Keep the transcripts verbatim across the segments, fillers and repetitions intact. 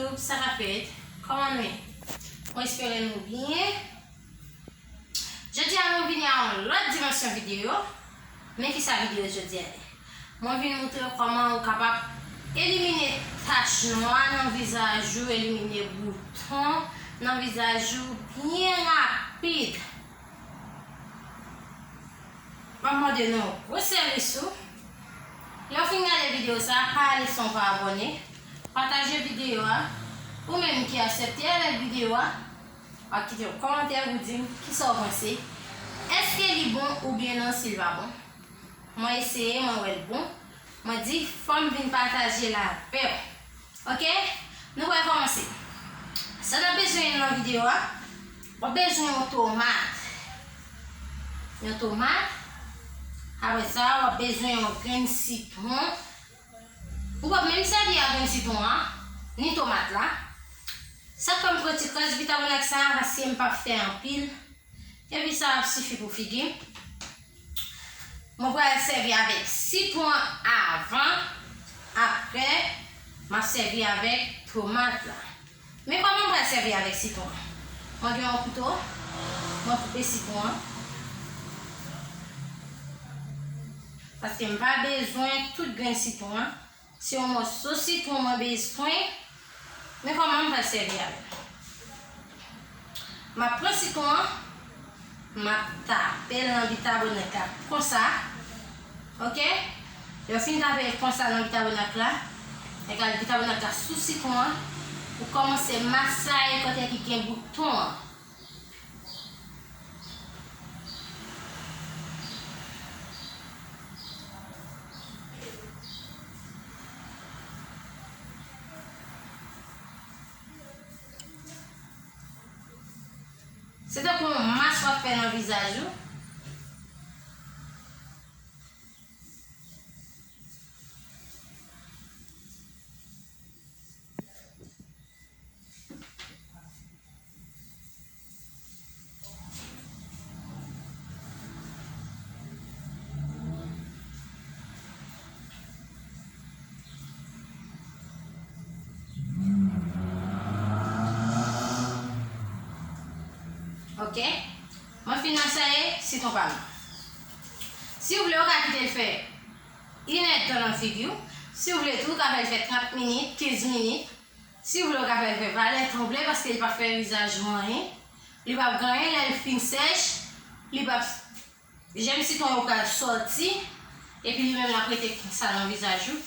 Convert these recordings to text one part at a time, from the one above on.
Sa k ap fèt? Kòman nou ye? Mwen espere nou byen. Jodi a, nou vini a yon lòt dimansyon videyo. Men kisa videyo jodi a ye? Mwen vin montre w kòman ou kapab elimine tach nwa nan vizaj ou, elimine bouton nan vizaj ou byen rapid. M ap mande nou gwo sèvis ou. Lè w fin gade videyo sa a, pa ale san w pa abòne. Pataje videyo a. Ou menm ki aksepte avèk videyo a, w ap kite yon kòmantè pou di m kisa w panse. Èske li bon oubyen non, si l pa bon? Mwen eseye, mwen wè l bon. Mwen di, fò m vin pataje l avè w. Oke? Nou pral kòmanse. Sa n ap bezwen nan videyo a, w ap bezwen yon tomat. Yon tomat. Apre sa, w ap bezwen yon grenn sitwon. Ou p ap menm sèvi a grenn sitwon an, ni tomat la. Sa k fè m pran ti krans bikabonat sa a, paske m p ap fè anpil. Epi sa ap sifi pou figi m. Mwen pral sèvi avèk sitwon an avan, apre, m ap sèvi avèk tomat la. Men kòman m pral sèvi avèk sitwon an? Mwen gen yon kouto, mwen koupe sitwon an. Paske m pa bezwen tout grenn sitwon an. Se yon mòso sitwon mwen bezwen, men kòman m pral sèvi avè l? M ap pran sitwon an, m ap tape l nan bikabonat la konsa. Oke? Lè w fin tape l konsa nan bikabonat la, egal bikabonat la sou sitwon an, ou kòmanse masaye kote ki gen bouton an. Se tankou yon mas w ap fè nan vizaj ou. Oke. Mwen fin masaye sitwon pa m. Si w vle, ou ka kite l fè inèdtan nan figi w. Si w vle tou, ou ka fè l fè trant minit, kenz minit. Si w vle, ou ka fè l fè valè tanble, paske li p ap fè vizaj ou anyen. Li p ap gen anyen lè l fin sèch. Li p ap, jèm sitwon yo pral sòti. Epi li menm l ap rete konsa nan vizaj ou.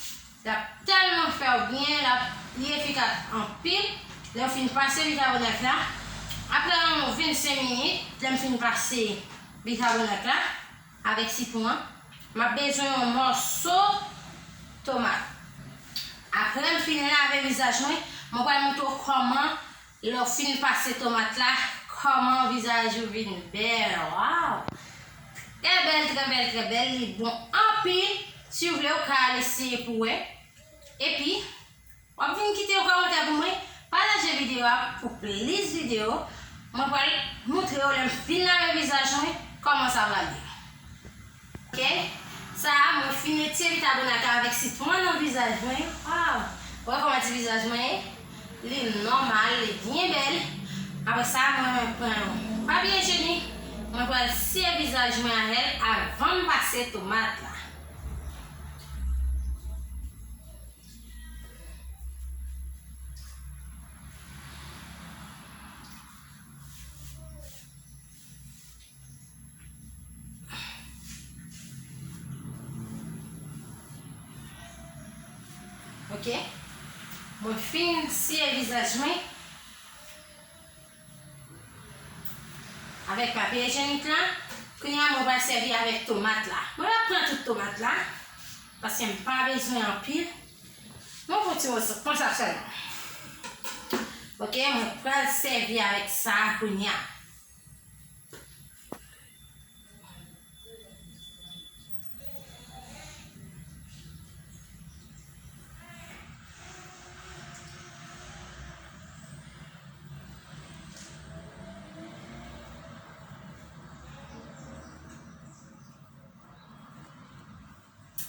L ap tèlman fè w byen, l ap, li efikas anpil. Lè w fin pase bikabonat la, apre yon vennsenk minit, lè m fin pase bikabonat la, avèk sitwon an, m ap bezwen yon mòso tomat. Apre m fin lave vizaj mwen, mwen pral montre w kòman, lè w fin pase tomat la, kòman vizaj ou vin bèl. Waw! Trè bèl, trè bèl, trè bèl. Li bon anpil. Si w vle, ou ka al eseye pou w wè. Epi, w ap vin kite yon kòmantè pou mwen, pataje videyo a pou plis videyo. Mwen pral montre w lè m fin lave vizaj mwen, kòman sa pral ye. Oke? Sa a, mwen fin retire bikabonat la avèk sitwon nan vizaj mwen. Waw! Ou wè kòman ti vizaj mwen ye? Li nòmal, li byen bèl. Apre sa, mwen pran yon papye ijyenik, mwen pral siye vizaj mwen avè l avan m pase tomat la. Oke. Mwen fin siye vizaj mwen avèk papye ijyenik la. Kounye a, mwen pral sèvi avèk tomat la. Mwen pral pran tout tomat la, paske m pa bezwen anpil. Mwen pran ti moso konsa sèlman. Oke, mwen pral sèvi avèk sa kounye a.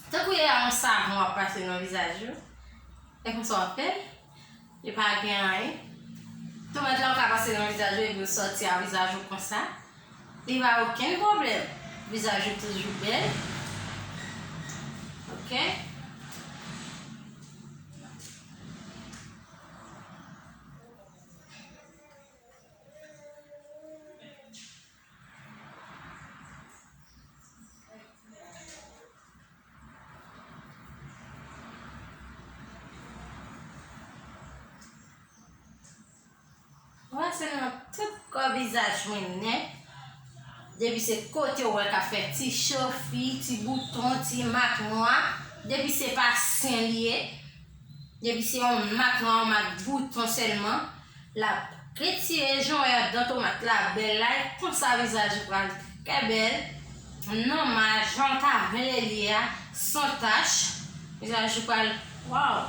Tankou e a yon savon w ap pase nan vizaj ou, e konsa w ap fè l. Li pa gen anyen. Tomat la ou ka pase nan vizaj ou epi ou sòti a vizaj ou konsa. Li pa okenn pwoblèm. Vizaj ou toujou bèl. Ok? Mwen se nan tout kò vizaj mwen nèt. Depi se kote w wè k ap fè ti chofi, ti bouton, ti mak nwa. Depi se pa sen li ye. Depi se yon mak nwa, yon mak bouton sèlman. L ap retire jan w wè dan tomat la bèl la, e konsa vizaj ou pral trè bèl, nòmal, jan w ta vle li a, san tach. Vizaj ou pral, waw!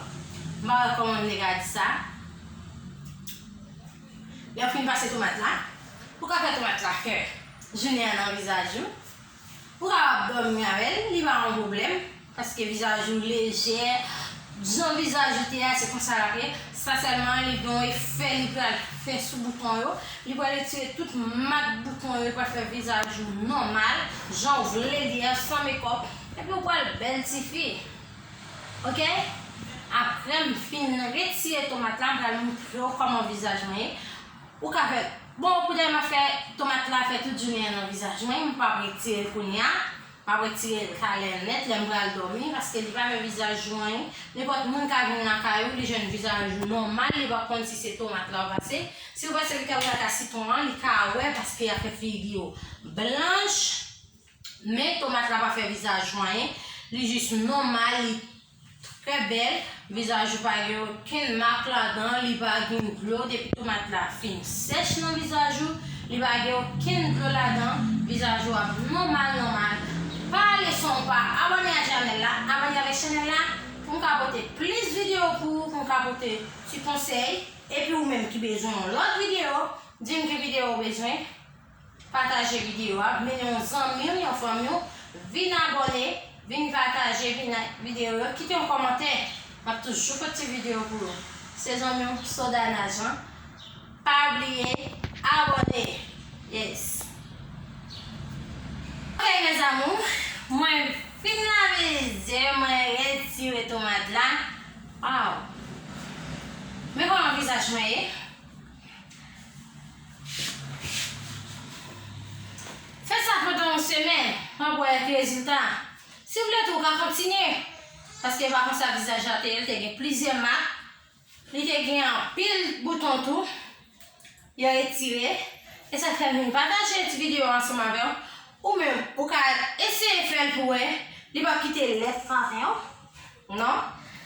M pa wè kòman m te ka di sa. Lè w fin pase tomat la, ou ka fè tomat la fè jounen an nan vizaj ou. Ou kapab dòmi avè l, li pa yon pwoblèm, paske vizaj ou lejè, jan vizaj ou te a, se konsa l ap ye. Sa sèlman, li gen yon efè li pral fè sou bouton yo. Li pral retire tout mak bouton yo, li pral fè vizaj ou nòmal, jan w vle li a, san mekòp. Epi ou pral bèl tifi. Ok? Apre m fin retire tomat la, m pral montre w kòman vizaj mwen ye. Ou ka fè, bon, poutèt m ap fè tomat la fè tout jounen an nan vizaj mwen, m p ap retire l kounye a. M ap retire l talè nèt, lè m pral dòmi, paske li pa fè vizaj ou anyen. Nenpòt moun ka vin lakay ou, li jwenn vizaj ou nòmal, li pa konn si se tomat la ou pase. Si ou pase li ka wè ak sitwon an, li ka wè paske y ap fè figi yo blanch. Men tomat la pa fè vizaj ou anyen. Li jis nòmal, li trè bèl. Vizaj ou pa gen okenn mak ladan, li pa gen dlo. Depi tomat la fin sèch nan vizaj ou, li pa gen okenn dlo ladan. Vizaj ou ap nòmal, nòmal. Pa ale san ou pa abòne a chanèl la, abòne avèk chanèl la, pou m ka pote plis videyo pou ou, pou m ka pote ti konsèy. Epi ou menm ki bezwen yon lòt videyo, di m ki videyo ou bezwen. Pataje videyo a, mennen yon zanmi w, yon fanmi w, vin abòne, vin pataje vin videyo yo, kite yon kòmantè. M ap toujou pote videyo pou ou. Se zanmi w Sodana Jean. Pa bliye abòne. Yes. Ok, mes amours, mwen fin lave zye, mwen retire tomat la. Waw! Men kòman vizaj mwen ye? Fè sa pandan yon semèn, w ap wè rezilta. Si w vle tou, w ka kontinye. Paske pa konsa vizaj la te ye, li te gen plizyè mak. Li te gen anpil bouton tou. Yo retire. E sa k fè m vin pataje ti videyo ansanm avè w. Ou menm, ou ka eseye fè l pou wè. Li p ap kite lèt nan nen w. Non.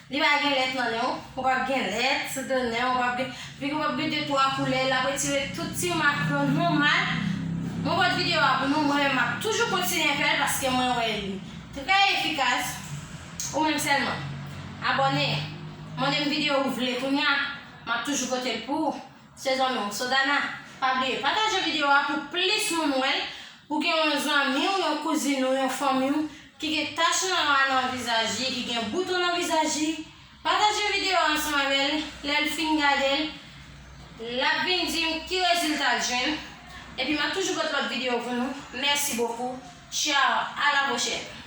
Li pa gen lèt nan nen w. Ou p ap gen lèt sou do nen w. Ou p ap gen, figi w p ap gen de twa koulè. L ap retire tout ti mak yo nòmal. Mwen pote videyo a pou nou. Mwen menm, m ap toujou kontinye fè l paske mwen wè li trè efikas. Ou menm sèlman. Abòne. Mande m videyo ou vle kounye a. M ap toujou pote l pou ou. Se zanmi w, Sodana. Pa bliye, pataje videyo a pou plis moun wè l. Ou gen yon zanmi w, yon kouzin ou, yon fanmi w ki gen tach nwa nan vizaj li, ki gen bouton nan vizaj li, pataje videyo a ansanm avè l. Lè l fin gade l, l ap vin di m ki rezilta l jwenn. Epi m ap toujou pote lòt videyo pou nou. Mèsi bokou. Tchao, a la pwochèn.